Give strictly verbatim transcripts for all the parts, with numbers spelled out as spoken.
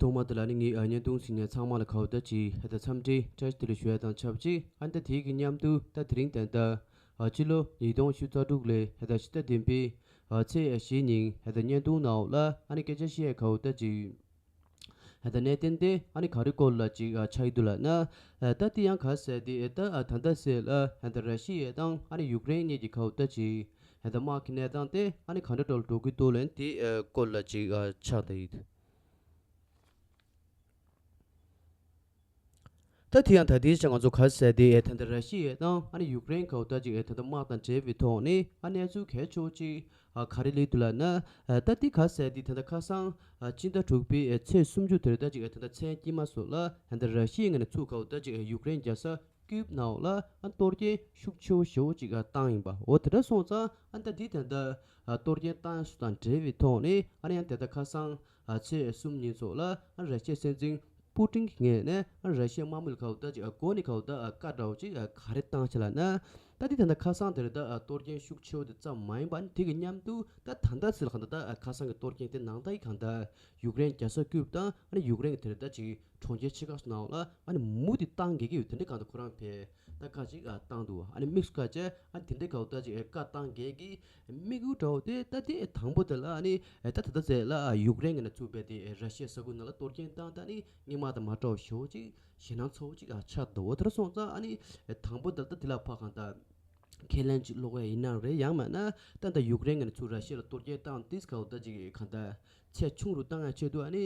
ཐོག་མ་དེ་ལ་ནི་ངས་ཨ་བརྙན་ཐུང་གཟིགས་མཁན་ཚང་མ་ལ་གའུ་ད་ཅིག་ཧེ་ད་འཚམས་འདྲི་བཀྲ་ཤིས་བདེ་ལེགས་ཞུ་ཡ་དང་ཆབས་ཅིག་ཨ་ནི་ད་དེའི་གི་མཉམ་དུ་ད་དེ་རིང་ད་ལྟ་ཨ་ཕྱི་ལོ་ཉིས་སྟོང་ཉི་ཤུ་རྩ་དྲུག་ལོའི་ཧེ་ད་ཕྱི་ཟླ་བདུན་པའི་ཨ་ཚེས་བཞི་ཉིན་ཧེ་ད་བརྙན་ཐུང་ནང་ལ་ཨ་ནི་སྐད་ཆ་བཤད་ཡ་གའུ་ད་ཅིག་ཧེ་ད་གནད་དོན་དེ་ཨ་ནི་ག་རེ་སྐོར་ལ་ཅིག་ཨ་ཆགས་ཀྱི་འདུག་ལབ་ན། ཨ་ད་དེ་ཡང་ག་ཟེར་དེ་ཨེ་ད་ཨ་ད་ལྟ་ཟེར་ལ་ཧེ་ད་ར་ཤི་ཡ་དང་ཨ་ནི་ཡུཀ་རེན་གཉིས་ཀྱི་གའུ་ད་ཅིག་ཧེ་ད་དམག་གི་གནས་སྟངས་དེ་ཨ་ནི་ག་འདྲ་འགྲོ་འགྲོ་གི་འདུག་ལབ་ན་དེ་ཨ་སྐོར་ལ་ཅིག་ཨ་ཆགས་བསྡད་ཡོད། ད་དེ་ཡང་ད་ལྟའི་ཆ་ང་ཚོ་ག་ཟེར་དེ་ཨེ་ད་ལྟ་ར་ཤི་ཡ་དང་ཨ་ནི་ཡུཀ་རེན་གའུ་ད་ཅིག་ཨེ་ད་ལྟ་དམག་དང་འབྲེལ་བའི་ཐོག་ནས་ཨ་གནས་ཚུལ་གལ་ཆེ་བོ་ཅིག་ཨ་ག་རེ་སླེབས་འདུག་ལབ་ན། ཨ་ད་དེ་ག་ཟེར་དེ་ད་ལྟ་ཁ་སང་ཨ་སྤྱི་ཟླ་དྲུག་པའི་ཨེ་ཚེས་སུམ་ཅུ་དེར་ད་ཅིག་ཨེ་ད་ལྟ་མཚན་དཀྱིལ་མ་སོགས་ལ་ཨ་ད་ར་ཤི་ཡའི་ངོས་ནས་ཚུར་གའུ་ད་ཅིག་ཨེ་ཡུཀ་རེན་རྒྱལ་ས་ཀིབ་ནང་ལ་ཨ་གཏོར་སྐྱོན་ཤུགས་ཆེ་བོ་ཞེ་བོ་ཅིག་ཨ་བཏང་ཡིན་པ། འོ་དེ་འདྲ་སོང་ཙང་ཨ་ད་དེ་ད་ལྟ་ཨ་གཏོར་སྐྱོན་བཏང་ཡ་སོགས་དང་འབྲེལ་བའི་ཐོག་ནས་ཨ་ནི་ཡང་དེ་ད་ཁ་སང་ཨ་ཚེས་གསུམ་ཉིན་སོགས་ལ་ཨ་ར་ཤི་ཡའི་སྲིད་འཛིན་པུ་ཏིན་གྱི་ངོས་ནས་ཨ་ར་ཤི་ཡའི་དམག་མི་ལ་གའུ་ད་ཅིག་ཨ་གོ་ནས་གའུ་ད་ཨ་བཀའ་འདྲ་བོ་ཅིག་ཨ་ག་རེ་བཏང་ཆེ་ལབ་ན། ད་དེ་ད་ལྟ་ཁ་སང་དེར་ད་ཨ་གཏོར་སྐྱོན་ཤུགས་ཆེ་བོ་དེ་ཙམ་མ་ཡིན་པ་ནི་དེ་གི་མཉམ་དུ་ད་ད་ལྟ་ཚེ་ལ་གང་ལྟར་ད་ཨ་ཁ་སང་གི་གཏོར་སྐྱོན་དེ་ནང་ལྟ་ཡི་གང་ལྟར་ཡུཀ་རེན་རྒྱལ་ས་ཀིབ་དང་ཨ་ནི་ཡུཀ་རེན་གྱི་དེར་ད་ཅིག་གྲོང་ཁྱེར་ཆེ་ཁག་སོགས་ནང་ལ་ཨ་ནི་མུ་མཐུད་བཏང་གི་ཡོད། དེ་འདྲའི་གང་ལྟར་ཁོ་རང་བས་ད་བཀའ་ཅིག་ཨ་བཏང་འདུག་ཨ་ནི་དམིགས་སུ་བཀར་བྱས་ཨ་ནི་དེ་འདྲའི་གའུ་ད་ཅིག་ཨེ་བཀའ་བཏང་མཁན་གྱི་དམིགས་ཡུལ་འདྲ་བོ་དེ་ད་དེ་དང་པོ་དེ་ལ་ཨ་ནི་ཨེ་ད་ད་ལྟ་ཚེ་ལ་ཨ་ཡུཀ་རེན་གྱི་ནས་ཚུར་རྦད་དེ་ཨེ་ར་ཤི་ཡའི་ས་ཁུལ་ནང་ལ་གཏོར་སྐྱོན་བཏང་ད་ནི་སྔོན་མ་དང་མ་འདྲ་བ་ཞེ་བོ་ཅིག་ཞེད་སྣང་ཚ་བོ་ཅིག་ཨ་ཆགས་འདུག་འོ་དེ་འདྲ་སོང་ཙང་ཨ་ནི་ཨེ་དང་པོ་དེ་ལ་ད་དེ་ལ་ཕར་གང་ལྟར་ཁས་ལེན་ཅིག་སློག་ཡ་ཡིན་ནའང་རེད། ཡང་མིན་ན་ད་ལྟ་ཡུཀ་རེན་གྱི་ནས་ཚུར་ར་ཤི་ཡ་ལ་གཏོར་སྐྱོན་བཏང་དུས་ག་འོ་ད་ཅིག་གང་ལྟར་ཚད་ཆུང་རུ་བཏང་ཡ་ཆེད་དུ་ཨ་ནི་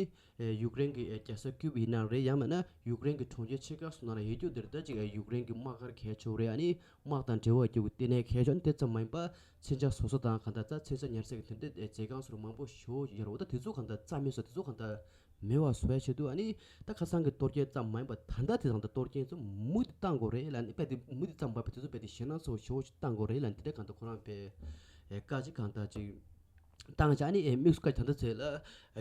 ཡུཀ་རེན་གྱི་རྒྱལ་ས་ཀིབ་ཡིན་ནའང་རེད། ཡང་མིན་ན་ཡུཀ་རེན་གྱི་གྲོང་ཁྱེར་ཆེ་ཁག་སོགས་ནང་ལ་ཡོད་རྒྱུ་འདིར་ད་ཅིག་ཡུཀ་རེན་གྱི་དམག་སྒར་གལ་ཆེ་བོ་རེད། ཨ་ནི་དམག་དང་འབྲེལ་བ་ཡོད་རྒྱུ་གི་ལྟེ་གནས་གལ་ཆེ་བོ་ཨ་ནི་དེ་ཙམ་མ་ཡིན་པ་མཚོན་ཆ་བཟོ་ས་དང་གང་ལྟར་ད་མཚོན་ཆ་ཉར་ས་གི་དེ་འདྲའི་མཛོད་ཁང་སོགས་མང་པོ་ཞེ་པོ་ཡོད་རེད། འོ་ད་དེ་ཚོ་གང་ལྟར་རྩ་མེད་བཟོ་དེ་ཚོ་གང་ལྟར་མེད་པ་བཟོ་ཡ་ཆེད་དུ་ཨ་ནི་ད་ཁ་སང་གི་གཏོར་སྐྱོན་ཙམ་མ་ཡིན་པ་ད་ལྟ་དེ་དང་ད་གཏོར་སྐྱོན་ཚོ་མུ་མཐུད་བཏང་དགོས་རེད་ལབ་ནི་དཔེ་དེ་མུ་མཐུད་ཙམ་མ་ཡིན་པ་དེ་ཚོ་དཔེ་དེ་ཞེད་སྣང་ཚ་བོ་ཞེ་པོ་ཞིག་བཏང་དགོས་རེད་ལབ་ནི་དེ་འདྲ་གང་ལྟར་ཁོ་རང་དཔེ་བཀའ་ཅིག་གང་ལྟར་ཅིག་བཏང་བྱས་ཨ་ནི་དམིགས་སུ་བཀར་ད་ལྟ་ཚེ་ལ་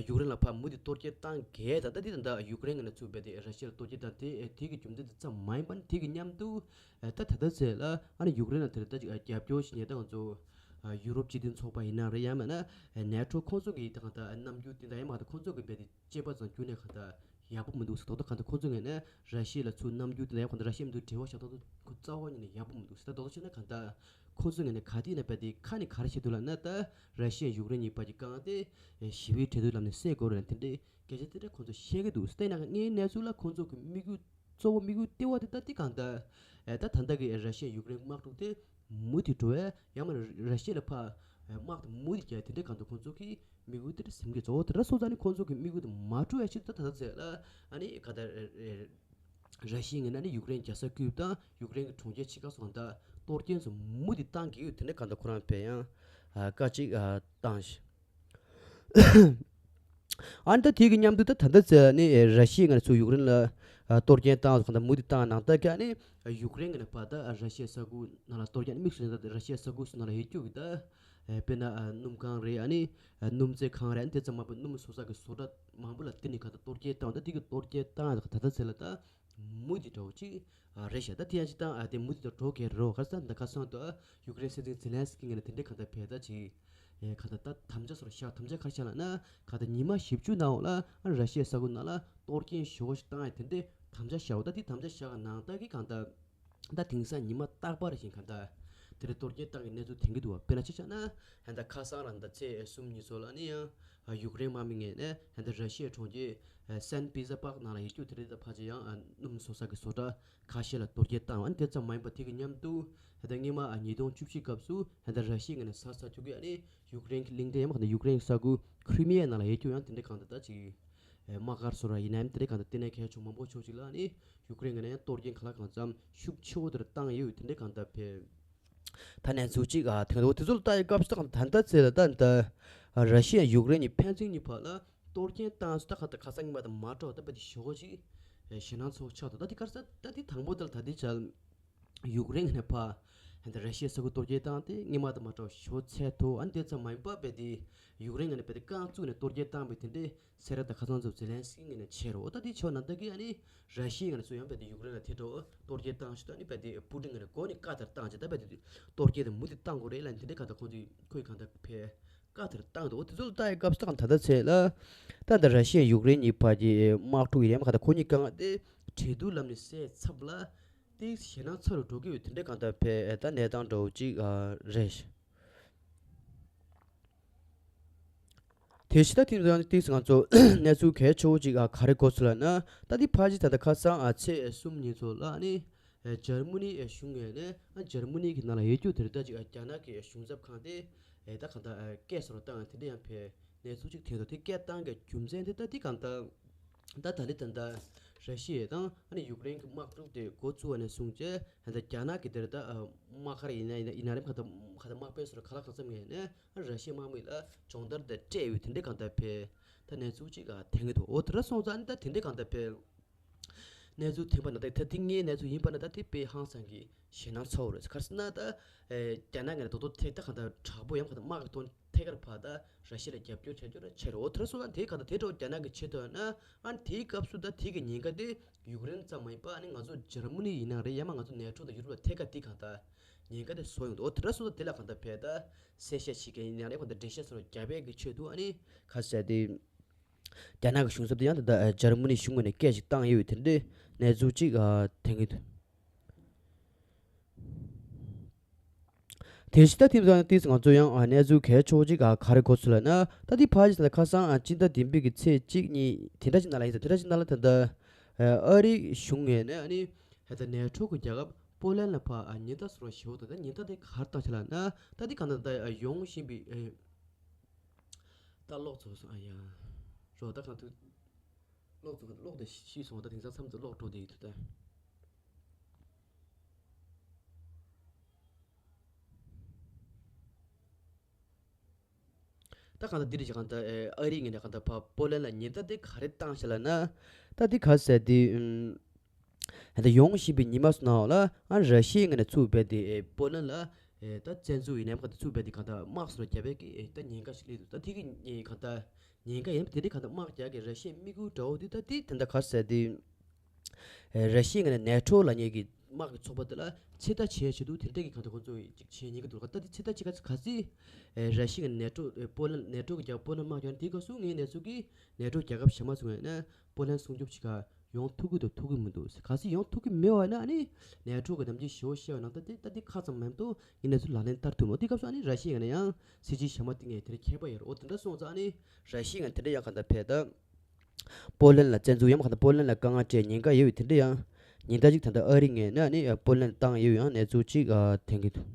ཡུཀ་རེན་ལ་ཕར་མུ་མཐུད་གཏོར་སྐྱོན་བཏང་གས་ད་ལྟ་དེ་ད་ལྟ་ཡུཀ་རེན་གྱི་ནས་ཚུར་དཔེ་དེ་ར་ཤི་ཡ་ལ་གཏོར་སྐྱོན་བཏང་དེ་དེ་གི་རྒྱུ་མཚན་དེ་ཙམ་མ་ཡིན་པ་ནི་དེ་གི་མཉམ་དུ་ད་ད་ལྟ་ཚེ་ལ་ཨ་ནི་ཡུཀ་རེན་ལ་དེ་ལ་ད་ཅིག་རྒྱབ་སྐྱོར་ཞིག་ཉེ་ད་ང་ཚོ་ཡུ་རོབ་སྤྱི་མཐུན་ཚོགས་པ་ཡིན་ན་རེད། ཡང་མིན་ན་ནེ་ཊོ་ཁོང་ཚོ་གི་ད་གང་ལྟར་རྣམ་འགྱུར་དེ་འདྲ་ཡང་མ་གཏོགས་ཁོང་ཚོ་གི་དཔེ་དེ་སྐྱེས་པ་ཙམ་བསྐྱུར་ནས་གང་ལྟར་ཡག་པོ་མི་འདུག་ཟེར། རྡོག་རྡོག་གང་ལྟར་ཁོང་ཚོའི་ངོས་ནས་ར་ཤི་ཡ་ལ་ཚུར་རྣམ་འགྱུར་དེ་འདྲ་ཡང་གང་ལྟར་ར་ཤི་ཡ་མི་འདུག་འབྲེལ་བ་བཞག་སྟངས་ཁོ་རྩ་བ་ཉིད་ནས་ཡག་པོ་མི་འདུག་ཟེར། ད་རྡོག་རྡོག་བྱས་ན་གང་ལྟར་ཁོང་ཚོའི་ངོས་ནས་ག་དུས་ཡིན་ན་དཔེ་དེ་ཁ་ནས་ག་རེ་བཤད་འདུག་ལབ་ན་ད་ར་ཤི་ཡ་ཡུཀ་རེན་གཉིས་བར་གྱི་དཀའ་ངལ་དེ་ཞི་བའི་གྲོས་མཐུན་ལམ་ནས་སེལ་དགོས་རེད་དེ་འདྲའི་སྐད་ཆ་དེ་འདྲ་ཁོང་ཚོས་བཤད་ཀྱི་འདུག་ཟེར། དེ་ན་ངའི་གནས་ཚུལ་ལ་ཁོང་ཚོ་གི་དམིགས་ཡུལ་གཙོ་བོ་དམིགས་ཡུལ་ལྟེ་བ་དེ་ད་དེ་གང་ལྟར་ད་ད་ལྟ་གི་ར་ཤི་ཡ་ཡུཀ་རེན་དམག་འཁྲུག་དེ་མུ་མཐུད་འགྲོ་བས། ཡང་མིན་ན་ར་ཤི་ཡ་ལ་ཕར་དམག་དེ་མུ་མཐུད་རྒྱག་དེ་འདྲ་གང་ལྟར་ཁོང་ཚོ་གི་དམིགས་ཡུལ་དེ་འདྲ་སེམས་ཀྱི་གཙོ་བོ་དེ་འདྲ་སོང་ཙང་ནི་ཁོང་ཚོ་གི་དམིགས་ཡུལ་དེ་མ་འགྲུབ་ཡ་ཆེད་དུ་ད་ད་ལྟ་ཚེ་ལ་ཨ་ནི་ག་ད་ར་ཤི་ཡའི་ངོས་ནས་ནི་ཡུཀ་རེན་རྒྱལ་ས་ཀིབ་དང་ཡུཀ་རེན་གྱི་གྲོང་ཁྱེར་ཆེ་ཁག་སོགས་ད་གཏོར་སྐྱོན་སོགས་མུ་མཐུད་བཏང་གི་ཡོད། དེ་འདྲ་གང་ལྟར་ཁོ་རང་བས་ཡང་བཀའ་གཅིག་བཏང་ཞིང་། ཨ་ནི་ད་དེ་གི་མཉམ་དུ་ད་ད་ལྟ་ཚེ་ནི་ར་ཤི་ཡའི་ངོས་ནས་ཚུར་ཡུཀ་རེན་ལ་གཏོར་སྐྱོན་བཏང་སོགས་ད་མུ་མཐུད་བཏང་ནང་ལྟར་གྱི་ཨ་ནི་ཡུཀ་རེན་གྱི་ནས་ཕར་ད་ར་ཤི་ཡའི་ས་ཁུལ་ནང་ལ་གཏོར་སྐྱོན་དམིགས་སུ་ད་ར་ཤི་ཡའི་ས་ཁུལ་སོགས་ནང་ལ་ཡོད་རྒྱུ་གི་ད་དཔེར་ན་སྣུམ་ཁང་རེད། ཨ་ནི་སྣུམ་རྩེད་ཁང་རེད། ཨ་ནི་དེ་ཙམ་མ་ཡིན་པར་སྣུམ་བཟོ་ས་གི་བཟོ་གྲྭ་མང་པོ་ལ་དེ་ནི་ག་ད་གཏོར་སྐྱོན་བཏང་། ད་དེ་གི་གཏོར་སྐྱོན་བཏང་ད་ད་ལྟ་ཚེ་ལ་ད་མུ་མཐུད་འགྲོ་ཅིག་ཨ་རེད་ཤག་ད་དེ་ཡང་ཅིག་ད་ཨ་དེ་མུ་མཐུད་དུ་འགྲོ་གི་རེད། ག་ས་འདི་ག་སོང་དུ་ཡུཀ་རེན་སྲིད་འཛིན་ཛེ་ལན་སི་ཀི་ངོས་ནས་དེ་འདྲའི་གང་ལྟར་བས་ད་ཅིག་ཨེ་གང་ལྟར་ད་དམ་བཅའ་སོར་བཞག་དམ་བཅའ་ག་རེ་བཞག་ལབ་ན་གང་ལྟར་ཉི་མ་བཞི་བཅུ་ནང་ལ་ཨ་ར་ཤི་ཡའི་ས་ཁུལ་ནང་ལ་གཏོར་སྐྱོན་ཞེ་པོ་ཞིག་བཏང་ཡ་དེ་འདྲའི་དམ་བཅའ་བཞག་འོ་ད་དེ་དམ་བཅའ་བཞག་ནང་ལྟར་གི་གང་ལྟར་ད་དེང་སང་ཉི་མ་རྟག་པར་བཞིན་གང་ལྟར་དེ་འདྲའི་གཏོར་སྐྱོན་བཏང་གི་གནས་ཚུལ་ཐོན་གི་འདུག་བ། དཔེར་ན་ཆ་བཞག་ན་ད་ཁ་སང་རང་ད་ཚེས་གསུམ་ཉིན་སོགས་ལ་ནི་ཡང་ཡུཀ་རེན་དམག་མི་ངོས་ནས་ད་ར་ཤི་ཡའི་གྲོང་ཁྱེར་སན་པི་ཛ་པག་ནང་ལ་ཡོད་རྒྱུ་དེ་རེད། ད་ཕལ་ཆེར་ཡང་སྣུམ་བཟོ་ས་གི་བཟོ་གྲྭ་ཁ་ཤས་ལ་གཏོར་སྐྱོན་བཏང་བ་དེ་ཙམ་མ་ཡིན་པར་དེ་གི་མཉམ་དུ་ད་སྔོན་མ་ཉིས་སྟོང་བཅུ་བཞི་སྐབས་སུ་ད་ར་ཤི་ཡའི་ངོས་ནས་ཟ་ས་ཆོག་གི་ཨ་ནི་ཡུཀ་རེན་གྱི་གླིང་ཕྲན་ཡང་མ་ག་ད་ཡུཀ་རེན་གྱི་ས་ཁུལ་ཁྲི་མི་ཡ་ནང་ལ་ཡོད་རྒྱུ་ཡང་དེ་འདྲ་གང་ལྟར་ད་ཅིག་དམག་སྒར་བཟོ་ར་ཡིན་ནའི་དེ་འདྲ་གང་ལྟར་ལྟེ་གནས་གལ་ཆེ་མང་པོ་ཕྱོགས་གཅིག་ལ་ཨ་ནི་ཡུཀ་རེན་ངོས་ནས་ཡང་གཏོར་སྐྱོན་གང་ལ་གང་འཚམ་ཤུགས་ཆེ་བོ་དེར་བཏང་ཡོད། དེ་འདྲ་གང་ལྟར་བས། ད་གནས་ཚུལ་གཅིག་ཨ་ཐེངས་དུ་དེ་ཚོ་ལ་ལྟ་ཡི་སྐབས་སུ་ད་ལྟ་ཚེ་ལ་ད་ད་ར་ཤི་ཡ་ཡུཀ་རེན་གྱི་ཕན་ཚུན་གཉིས་བར་ལ་གཏོར་སྐྱོན་བཏང་སུ་ད་ག་ད་ཁ་སང་ཉི་མ་དང་མ་འདྲ་བ་ད་པ་དེ་ཞོ་གོ་ཅིག་ཞེད་སྣང་ཚོ་ཆགས་འདུག་ད་དེ་གར་ས་ད་དེ་དང་པོ་ད་ལ་ད་དེ་ཆ་ཡུཀ་རེན་གྱི་ནས་ཕ་ད་ར་ཤི་ཡ་ས་ཁུལ་གཏོར་སྐྱོན་བཏང་དེ་ཉི་མ་དང་མ་འདྲ་བ་ཞོ་ཚད་ཐོ་ཨ་ནི་དེ་ཙམ་མ་ཡིན་པ་པ་དེ་ཡུཀ་རེན་གྱི་ནས་པ་དེ་རྐང་བཙུགས་ནས་གཏོར་སྐྱོན་བཏང་བའི་དེ་འདྲའི་སེ་ར་ད་ཁ་སང་ཚོ་ཛེ་ལན་སི་ཀི་ངོས་ནས་བྱས་རོགས། ད་དེ་ཆོ་ན་ད་གི་ཨ་ནི་ར་ཤི་ཡའི་ངོས་ནས་ཚོ་ཡང་བས་དེ་ཡུཀ་རེན་ལ་དེ་འགྲོ་གཏོར་སྐྱོན་བཏང་ཞུ་ད་ནི་བས་དེ་པུ་ཏིན་ངོས་ནས་གོ་ནི་བཀའ་ལྟར་བཏང་བྱས་ད་བས་དེ་གཏོར་སྐྱོན་དེ་མུ་མཐུད་བཏང་དགོས་རེད་ལ་དེ་འདྲའི་ཁ་ད་ཁོང་ཚོས་ཁོའི་གང་ལྟར་ཕེ་ བཀའ་དེར་བཏང་འདུག་འོ་དེ་ཚོ་ལ་ལྟ་ཡི་སྐབས་སུ་ད་ད་ལྟ་ཚེ་ལ་ད་ད་ར་ཤི་ཡ་ཡུཀ་རེན་གཉིས་བར་གྱི་དམག་འཁྲུག་ཡིན་ཡང་ག་ད་ཁོ་གཉིས་དཀའ་ངལ་དེ་འབྲེལ་གཏུག་ལམ་ནས་སེལ་ཚབ་ལ་དེ་ཞེད་སྣང་ཚ་རུ་འགྲོ་གི་ཡོད་དེ་འདྲའི་གང་ལྟར་བས་ད་གནས་སྟངས་འདྲ་བོ་ཅིག་རེད། དེ་ཕྱི་ད་ཐེངས་ཏིག་ཙམ་ང་ཚོ་གནས་ཚུལ་གལ་ཆེ་བོ་ཅིག་ག་རེ་གོ་སོང་ལབ་ན། ད་དེ་ཕལ་ཆེར་ད་ལྟ་ཁ་སང་ཚེས་གསུམ་ཉིན་ཚོ་ལ་ནི་འཇར་མ་ནི་གཞུང་ངོས་ནས་འཇར་མ་ནི་གི་ནང་ལ་ཡོད་རྒྱུ་དེ་རེད། ད་ཅིག་རྒྱ་ནག་གི་གཞུང་ཚབ་ཁང་དེ་ད་གང་ལྟར་སྐད་སོར་བཏང་དེ་འདྲ་ཡང་ཕེ་གནས་ཚུལ་ཅིག་ཐོན་འདུག་དེ་སྐད་བཏང་གི་རྒྱུ་མཚན་དེ་ད་དེ་གང་ལྟར་ད་ད་ལི་ད་ལྟ་ར་ཤི་ཡ་དང་ཨ་ནི་ཡུཀ་རེན་གྱི་དམག་འཁྲུག་དེ་འགོ་བཙུགས་པ་ནས་བཟུང་བྱས་ད་ལྟ་རྒྱ་ནག་གི་དེར་ད་དམག་སྒར་ཡིན་ན་ཡིན་ན་ཡིན་ན་རེད་ག་ད་ག་ད་དམག་དཔོན་སོར་ག་ལ་གང་འཚམ་ངེས་ནས་ཨ་ར་ཤི་ཡ་དམག་མི་ལ་སྦྱོང་བརྡར་དེ་སྤྲད་ཡོད་དེ་འདྲའི་གང་ལྟར་ཕེ་ད་གནས་ཚུལ་ཅིག་ཐོན་གྱི་འདུག་འོ་དེ་འདྲ་སོང་ཙང་ཨ་ནི་ད་དེ་འདྲའི་གང་ལྟར་ཕེ་གནས་ཚུལ་ཐོན་པ་ན་ད་ད་དེ་ངའི་གནས་ཚུལ་ཡིན་པ་ན་ད་དེ་དཔེ་ཧང་སང་གི་ཞེད་སྣང་ཚ་བོ་རེད། ག་རེ་ཟེར་ན་ད་རྒྱ་ནག་ངོས་ནས་རྡོག་རྡོག་ཐེག་ད་གང་ལྟར་དྲག་པོ་ཡང་གང་ལྟར་དམག་གི་དོན་ཐད་ཀར་ཕར་ད་ར་ཤི་ཡ་ལ་རྒྱབ་སྐྱོར་བྱ་རྒྱུ་ར་ཆེ་རེད། འོ་དེ་འདྲ་སོང་ཙང་དེ་གང་ལྟར་དེ་འདྲ་རྒྱ་ནག་གི་ཆེད་དུ་ན་ཨ་ནི་དེའི་སྐབས་སུ་ད་དེ་གི་ཉེན་ཁ་དེ་ཡུཀ་རེན་ཙམ་མ་ཡིན་པ་ཨ་ནི་ང་ཚོ་འཇར་མ་ནི་ཡིན་ན་རེད་ཡང་མ་ང་ཚོ་ནེ་ཊོ་དང་ཡུ་རོབ་ལ་ཐད་ཀར་དེ་གང་ལྟར་ཉེན་ཁ་དེ་བཟོ་ཡོང་འདུག་འོ་དེ་འདྲ་སོང་ཙང་དེ་ལ་གང་ལྟར་ཕེ་ད་གསལ་བཤད་བྱེད་མཁན་ཡིན་ན་རེད་གང་ལྟར་འགྲེལ་བཤད་སོགས་རྒྱབ་པའི་གི་ཆེད་དུ་ཨ་ནི་ག་རེ་ཟེར་དེ། རྒྱ་ནག་གི་གཞུང་ཚབ་དེ་ཡང་ད་ལྟ་འཇར་མ་ནི་གཞུང་ངོས་ནས་སྐད་ཅིག་བཏང་ཡོད་དེ་འདྲའི་གནས་ཚུལ་ཅིག་ཐོན་གྱི་འདུག་དེ་ཕྱི་ད་ཐེངས་ཙམ་ཏིག་ཙམ་ང་ཚོ་ཡང་གནས་ཚུལ་གལ་ཆེ་བོ་ཅིག་ག་རེ་གོ་སོང་ལབ་ན། ད་དེ་ཕལ་ཆེར་ད་ལྟ་ཁ་སང་སྤྱི་ཟླ་བདུན་པའི་གི་ཚེས་གཅིག་གཉིས་དེ་འདྲ་ཅིག་ནང་ལ་ཡིན་ཙང་དེ་འདྲ་ཅིག་ནང་ལ་ད་ལྟ་ཨ་རིའི་གཞུང་ངོས་ནས་ཨ་ནི་ད་ལྟ་ནེ་ཊོ་གི་རྒྱལ་ཁབ་པོ་ལན་ལ་ཕར་ཉེན་བརྡ་ཟེར་བ་ཞེ་པོ་དང་ད་ཉེན་བརྡ་དེ་ག་རེ་བཏང་ཤག་ལབ་ན། ད་དེ་གང་ལྟར་ད་ཡོང་བཞིན་པའི་ད་གློག་རྫོགས་སོང་ཨ་ཡ། རོ་ད་གང་ཐུག་གློག་རྫོགས་གློག་དེ་ཤི་སོང་། ད་དེང་སང་མཚམས་ཚོ་གློག་འགྲོ་བསྡད་ཡོད་དུས་ད། ད་གང་ལྟར་འདི་རེད་ཅེས་གང་ལྟར་ཨ་རིའི་ངོས་ནས་གང་ལྟར་ཕར་པོ་ལན་ལ་ཉེན་བརྡ་དེ་ག་རེ་བཏང་ཤག་ལབ་ན། ད་དེ་ག་ཟེར་དེ་ད་ཡོང་བཞིན་པའི་ཉི་མ་སོ་ནང་ལ་ཨ་ར་ཤི་ཡའི་ངོས་ནས་ཚུགས་པའི་དེ་པོ་ལན་ལ་ད་བཙན་འཛུལ་ཡིན་ནའི་གང་ལྟར་ཚུགས་པའི་དེ་གང་ལྟར་དམག་སོགས་རྒྱབ་པའི་གི་ད་ཉེན་ཁ་ཞིག་སླེབས་འདུག་ད་དེ་གི་གང་ལྟར་ཉེན་ཁ་ཡིན་པ་དེ་འདྲའི་གང་ལྟར་དམག་རྒྱག་གི་ར་ཤི་ཡའི་དམིགས་ཡུལ་འདྲ་བོ་དེ་ད་དེ་ད་ལྟ་ག་ཟེར་དེ། ར་ཤི་ཡའི་ངོས་ནས་ནེ་ཊོ་ལབ་མཁན་གྱི་དམག་གི་ཚོགས་པ་དེ་ལ་ཚོད་ལྟ་བྱེད་ཆེད་དུ་དེ་འདྲ་གི་གང་ལྟར་ཁོང་ཚོ་ཅིག་བྱེད་ཉེན་གྱི་འདུག་ད་དེ་ཚོད་ལྟ་བྱེད་ག་ཚོད་ག་ཚོད་ར་ཤི་ཡའི་ངོས་ནས་ནེ་ཊོ་པོ་ལན་ནེ་ཊོ་གི་རྒྱལ་པོ་ལན་དམག་རྒྱག་དེའི་སྐབས་སུ་ངའི་གནས་ཚུལ་གྱིས་ནེ་ཊོ་རྒྱལ་ཁབ་གཞན་མ་ཚོ་ངོས་ནས་པོ་ལན་སྲུང་སྐྱོབ་བྱེད་ག་ཡོང་ཐུབ་ཀྱི་འདུག་ཐུབ་ཀྱི་མི་འདུག་ག་ཚོད་ཡོང་ཐུབ་ཀྱི་མེད་པ་ན་ཨ་ནི་ནེ་ཊོ་གི་ནམ་རྒྱུན་ཞེ་པོ་བཤད་པ་ནང་ད་དེ་ད་དེ་ཁག་ཙམ་མེད་མདོག་ངའི་གནས་ཚུལ་ལག་ལེན་བསྟར་ཐུབ་མོད། དེའི་སྐབས་སུ་ཨ་ནི་ར་ཤི་ཡའི་ངོས་ནས་ཡང་སྲིད་ཇུས་གཞན་མ་དེ་ངས་དེ་འདྲ་ཁྱད་པར་ཡོད་རེད། འོ་དེ་འདྲ་སོང་ཙང་ཨ་ནི་ར་ཤི་ཡའི་ངོས་ནས་དེ་འདྲ་ཡང་གང་ལྟར་ཕེ་ད། པོ་ལན་ལ་བཙན་འཛུལ་ཡང་གང་ལྟར་པོ་ལན་ལ་དཀའ་ངལ་སྤྲད་ཉེན་ཁ་ཡོད་པའི་དེ་འདྲ་ཡང་ཉེན་བརྡ་ཅིག་ད་ལྟ་ཨ་རི་ངོས་ནས་ནི་པོ་ལན་བཏང་ཡོད་ཡང་གནས་ཚུལ་ཅིག་ཐོན་གྱི་འདུག་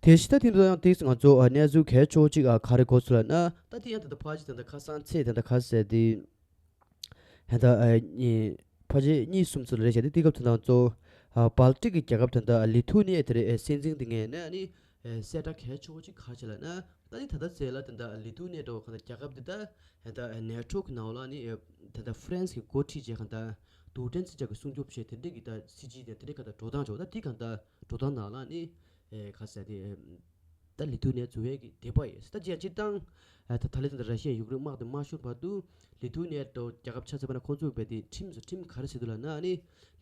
དེ་ཕྱི་ད་ཐེངས་འདི་ཡང་ཏིག་ཙམ་ང་ཚོ་གནས་ཚུལ་གལ་ཆེ་བོ་ཅིག་ག་རེ་གོ་སོང་ལབ་ན། ད་དེ་ཡང་ད་ལྟ་ཕལ་ཆེར་ད་ལྟ་ཁ་སང་ཚེས་ད་ལྟ་ག་ཟེར་དེ། ད་ལྟ་ཕལ་ཆེར་གཉིས་གསུམ་ཙམ་རེད་བྱས་ཏེ་དེ་སྐབས་ད་ལྟ་ང་ཚོ་སྦལ་ཏིག་གི་རྒྱལ་ཁབ་ད་ལྟ་ལི་ཐུ་ནི་ཡ་དེ་རེད། སྲིད་འཛིན་དེ་ངོས་ནས་ནི་གསལ་བསྒྲགས་གལ་ཆེ་བོ་ཅིག་ག་རེ་བྱས་ལབ་ན། ད་ནི་ད་ལྟ་ཚེ་ལ་དེ་འདྲ་ལི་ཐུ་ནི་ཡ་འདྲ་བོ་གང་ལྟར་རྒྱལ་ཁབ་འདི་ད་ད་ནེ་ཊོ་གི་ནང་ལ་ནི་ད་ལྟ་ཧྥ་རན་སི་གི་འགོ་ཁྲིད་བྱས་གང་ལྟར་རྡུལ་ཕྲན་མཚོན་ཆ་གི་སྲུང་སྐྱོབ་བྱས་དེ་འདྲ་གི་ད་སྲིད་ཇུས་དེ་དེ་འདྲ་གང་ལྟར་འགྲོ་སྟངས་བྱས། ད་དེ་གང་ལྟར་འགྲོ་སྟངས་ནང་ལ་ནི་ག་ཟེར་དེ་ད་ལི་ཐུ་ནི་ཡ་འཛུལ་བའི་གི་དད་པ་ཡོད། ད་ཅི་ཡང་སྤྱིར་བཏང་ད་ད་ལི་ད་ལྟ་ར་ཤི་ཡ་ཡུཀ་རེན་དམག་དེ་མ་ཤོར་བར་དུ་ལི་ཐུ་ནི་ཡ་འདྲ་བོ་རྒྱལ་ཁབ་ཆ་ཚང་པ་ན་ཁོང་ཚོས་བས་དེ་ཁྲིམས་སུ་ཁྲིམས་ག་རེ་བཟོས་འདུག་ལབ་ན་ནི་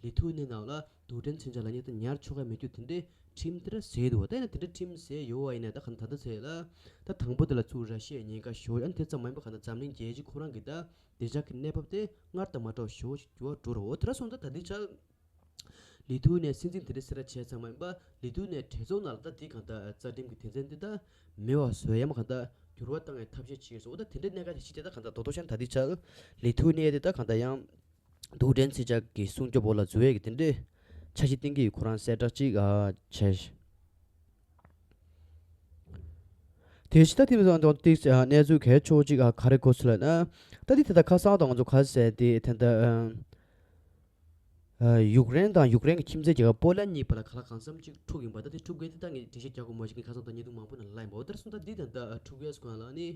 ལི་ཐུ་ནི་ནང་ལ་རྡུལ་ཕྲན་མཚོན་ཆ་ལབ་མཁན་དེ་ཉར་ཆོག་གི་མེད་རྒྱུ་དེ་འདྲའི་ཁྲིམས་དེ་འདྲ་བཟོས་འདུག་ད་ཡིན་ན་དེ་འདྲའི་ཁྲིམས་བཟོས་ཡོད་པ་ཡིན་ན་ད་ག་ད་ལྟ་ཚེ་ལ་ད་དང་པོ་དེ་ལ་ཚུར་ར་ཤི་ཡའི་ཉེན་ཁ་ཞོག་ཡང་དེ་ཙམ་མ་ཡིན་པ་ག་ད་འཛམ་གླིང་རྒྱལ་སྤྱི་ཁོ་རང་གི་ད་བདེ་འཇགས་ཀྱི་གནས་བབ་དེ་སྔར་དང་མ་འདྲ་བ་ཞེ་པོ་ཞིག་འགྱུར་བ་འགྲོ་ར། འོ་དེ་འདྲ་སོང་ཙང་ད་ལྟའི་ཆར་ལི་ཐུ་ནི་ཡའི་སྲིད་འཛིན་དེ་འདྲའི་གསལ་བསྒྲགས་བྱས་ཚར་མ་ཡིན་པ་ལི་ཐུ་ནི་ཡའི་གྲོས་ཚོགས་ནང་ལ་ད་དེ་གང་ལྟར་རྩ་ཁྲིམས་ཀྱི་དོན་ཚན་དེ་ད་མེད་པ་བཟོ་ཡ་མ་གང་ལྟར་འགྱུར་བ་བཏང་ཡའི་ཐབས་ཤེས་བྱེད་སོང་། འོ་ད་དེ་འདྲའི་གནད་འགག་དེ་ཕྱི་རྒྱལ་ད་གང་ལྟར་རྡོག་རྡོག་ཤར་ད་ལྟའི་ཆར་ལི་ཐུ་ནི་ཡ་དེ་ད་གང་ལྟར་ཡང་རྡུལ་ཕྲན་མཚོན་ཆ་གི་སྲུང་སྐྱོབ་འོག་ལ་འཛུལ་ཡས་ཀྱི་དེ་འདྲའི་འཆར་གཞི་བཏིང་གི་ཡོད་ཁོ་རང་གསལ་བསྒྲགས་ཅིག་ཨ་བྱས། དེ་ཕྱི་ད་ཐེངས་སང་དང་ཏིག་ཨ་གནས་ཚུལ་གལ་ཆེ་བོ་ཅིག་ཨ་ག་རེ་གོ་སོང་ལབ་ན། ད་དེ་ད་ལྟ་ཁ་སང་དང་ང་ཚོ་ག་རེ་ཟེར་དེ་ད་ལྟ་ཨ་ཡུཀ་རེན་དང་ཡུཀ་རེན་གྱི་ཁྱིམ་མཚེས་རྒྱལ་ཁབ་པོ་ལན་གཉིས་བར་ལ་ག་ལ་གང་འཚམ་ཅིག་འཁྲུག་ཡིན་པ། ད་དེ་འཁྲུག་གི་དེ་ད་ངས་འགྲེལ་བཤད་རྒྱག་དགོས་མ་བྱུང་། ངས་ཁ་སང་དང་བརྙན་ཐུང་མང་པོ་ནང་ལ་ལབ་ཡིན་པ། འོ་དེར་སོང་ད་འདི་ད་ལྟ་འཁྲུག་ཡས་སྒང་ལ་ནི་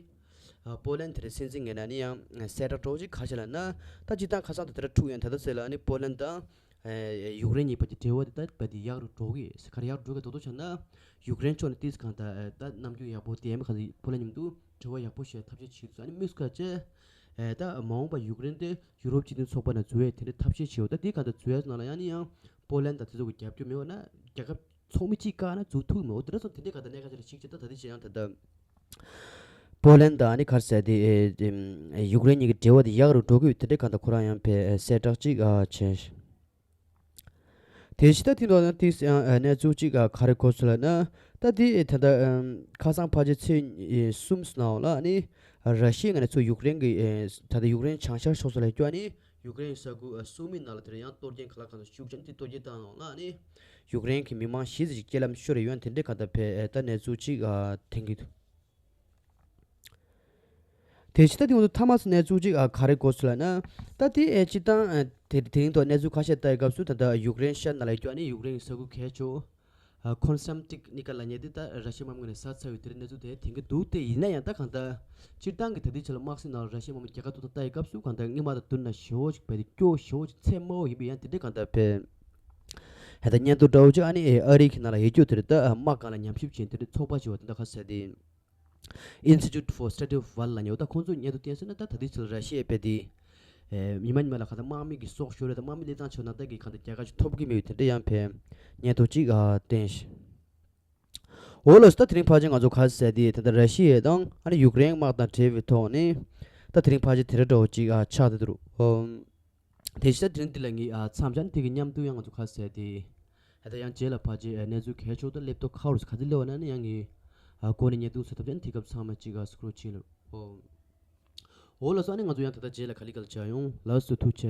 པོ་ལན་དེར་སྲིད་འཛིན་ངོས་ནས་ནི་ཡང་གསལ་བསྒྲགས་འདྲ་བོ་ཅིག་ག་རེ་བྱས་ལབ་ན། ད་སྤྱིར་བཏང་ཁ་སང་དང་དེ་འདྲ་འཁྲུག་ཡོད་ད་ལྟ་ཟེར་ལ་ནི་པོ་ལན་དང་ཡུཀ་རེན་གཉིས་བར་གྱི་འབྲེལ་བ་དེ་ད་བར་དེ་ཡག་རུ་འགྲོ་གི་ཡོད། ག་རེ་ཡག་རུ་འགྲོ་གི་འདུག་ཆ་ན་ཡུཀ་རེན་ཕྱོགས་ནས་ཏིས་གང་ད་ད་ནམ་རྒྱུན་ཡག་པོ་དེ་ཡང་ག་རེ་པོ་ལན་མཉམ་དུ་འབྲེལ་བ་ཡག་པོ་ཞིག་ཐབས་ཤེས་བྱེད་དུས་ཨ་ནི་མུས་ཁ་ཅེ། ད་མ་འོངས་པ་ཡུཀ་རེན་དེ་ཡུ་རོབ་སྤྱི་མཐུན་ཚོགས་པ་ནང་འཛུལ་བའི་དེ་འདྲའི་ཐབས་ཤེས་བྱེད་འོ། ད་དེའི་གང་ད་འཛུལ་བའི་ནང་ལ་ཡང་ནི་ཡང་པོ་ལན་དང་དེ་ཚོ་གི་རྒྱབ་སྐྱོར་མེད་པ་ན་རྒྱལ་ཁབ་ ཚོགས་མི་གཅིག་བཀག་ན་འཛུགས་ཐུབ་མེད། འོ་དེ་འདྲ་སོང་དེ་འདྲའི་ག་ད་གནད་འགག་ཅིག་ལ་གཞིགས་བྱས་ད་ད་ལྟའི་ཆ་ཡང་ད་ལྟ་པོ་ལན་དང་ཨ་ནི་ག་རེ་ཟེར་དེ་ཨེ་ཨེམ་ཡུཀ་རེན་གཉིས་ཀྱི་འབྲེལ་བ་དེ་ཡག་རུ་འགྲོ་གི་ཡོད། དེ་འདྲའི་ག་ད་ཁོ་རང་ཡང་དཔེ་ཨེ་གསལ་བསྒྲགས་ཅིག་ཨ་བྱས། དེ་ཕྱི་ད་ཐེངས་ཐོག་ན་ཏིས་ཡང་ཨ་གནས་ཚུལ་གཅིག་ཨ་ག་རེ་གོ་སོང་ལབ་ན། ད་དེ་ཨེ་ད་ལྟ་ཨམ་ཁ་སང་ཕལ་ཆེར་ཚེས་ཨེ་གསུམ་ནང་ལ་ཨ་ནི་ར་ཤི་ཡའི་ངོས་ནས་ཚུར་ཡུཀ་རེན་གྱི་ཨེ་ད་ལྟ་ཡུཀ་རེན་བྱང་ཤར་ཕྱོགས་སུ་ལ་སྐྱོད་ནས་ཡུཀ་རེན་ས་ཁུལ་ཨ་སུ་མི་ནང་ལ་དེར་ཡང་གཏོར་སྐྱོན་དེ་གཏོར་སྐྱོན་བཏང་ནང་ལ་ཨ་ནི་ཡུཀ་རེན་གྱི་མི་མང་བཞི་ཙམ་ཞིག་རྐྱེན་ལམ་ཤོར་ཡོད། དེ་འདྲའི་ག་ད་ཕེ་ཨེ་ད་གནས་ཚུལ་གཅིག་ཨ་ཐོན་གྱི་འདུག་དེ་ཕྱི་ད་དེ་ངོ་ཐ་མ་སི་གནས་ཚུལ་གཅིག་ཨ་ག་རེ་གོ་སོང་ལབ་ན། ད་དེ་ཨེ་སྤྱི་བཏང་ཨ་དེ་དེ་རིང་ཐོག་གནས་ཚུལ་ཁ་ཤས་ལྟ་ཡི་སྐབས་སུ་ད་ལྟ་ཡུཀ་རེན་ཤར་ནང་ལ་སྐྱོད་ནས་ཡུཀ་རེན་ས་ཁུལ་གལ་ཆེ་བོ་ཨ་ཁོན་སམ་ཏིག་ནི་ཀ་ལབ་མཁན་དེ་ད་ར་ཤི་ཡ་དམག་མི་ནས་ས་ཚར་བའི་དེ་རིང་གནས་ཚུལ་དེ་ཐོན་གྱི་འདུག་དེ་ཡིན་ན་ཡང་ད་གང་ལྟར་སྤྱིར་བཏང་གི་ད་ལྟའི་ཆ་ལ་དམག་སྲིད་ནང་ལ་ར་ཤི་ཡ་དམག་མི་རྒྱལ་ཁ་ཐོབ་ཐང་ལྟ་ཡི་སྐབས་སུ་གང་ལྟར་སྔོན་མ་དང་བསྡུར་ན་ཞེ་བོ་ཅིག་བས་ཏེ་སྐྱོ་ཞེ་བོ་ཅིག་ཚད་དམའ་བོ་ཡིན་པས། ཡང་དེ་འདྲའི་གང་ལྟར་བས་ཧེ་ད་སྙན་ཐོ་འདྲ་བོ་ཅིག་ཨ་ནི་ཨེ་ཨ་རི་གི་ནང་ལ་ཡོད་རྒྱུ་དེ་རེད། ད་དམག་སྒང་ལ་ཉམས་ཞིབ་བྱེད་དེ་རེད་ཚོགས་པ་ཅིག་བ་དེ་འདྲ་ཁ་གསལ་དེ། Institute for Study of War ལབ་ཡོད། ད་ཁོང་ཚོས་སྙན་ཐོ་བསྟན་སོང་ན་ད་ད་ལྟའི་ཆར་ར་ཤི་ཡའི་དཔེ་དེ་ཨེ་ཉི་མ་ཉི་མ་ལ་གང་ལྟར་དམག་མི་གི་སྲོག་ཤོར་རེད། ད་དམག་མི་ལས་ཐང་ཆོད་ན་ད་གི་གང་ལྟར་རྒྱལ་ཁ་ཅིག་ཐོབ་ཀྱི་མེད་པའི་དེ་འདྲ་ཡང་ཕན་སྙན་ཐོ་གཅིག་ཨ་བསྟན་ཤིང་། འོ་ལགས་སོ། ད་དེ་རིང་ཕལ་ཆེར་ང་ཚོ་ག་རེ་ཟེར་དེ་ད་ལྟ་ར་ཤི་ཡ་དང་ཨ་ནི་ཡུཀ་རེན་དམག་དང་འབྲེལ་བའི་ཐོག་ནས་ད་དེ་རིང་ཕལ་ཆེར་དེ་འདྲ་འདྲ་བོ་གཅིག་ཨ་ཆགས་བསྡད་འདུག་ཨོ། དེ་ཕྱི་ད་དེ་རིང་འདི་ལ་ངས་ཨ་མཚམས་སྦྱར་དེ་གི་མཉམ་དུ་ཡང་ང་ཚོ་ག་རེ་ཟེར་དེ། ད་ཡང་རྗེས་ལ་ཕལ་ཆེར་ཨ་གནས་ཚུལ་གལ་ཆེ་བོ་ད་ལེབ་ཏོབ་ཁ་བར་ག་ཚོད་སླེབས་པ་ན་ནི་ཡང་ངས་ཨ་གོ་ནས་ཉན་དུ་ཟེར་ཐབས་ཅན་དེ་སྐབས་ཚང་མ་གཅིག་ཨ་སི་ཀྲོལ་བྱེད་ལ། ཨོ། འོ་ལགས་སོ། ཨ་ནི་ང་ཚོ་ཡང་ད་ལྟ་རྗེས་ལ་ག་ལེ་ག་ལེ་བྱ་ཡོང་། ལགས་སོ། ཐུགས་རྗེ་ཆེ།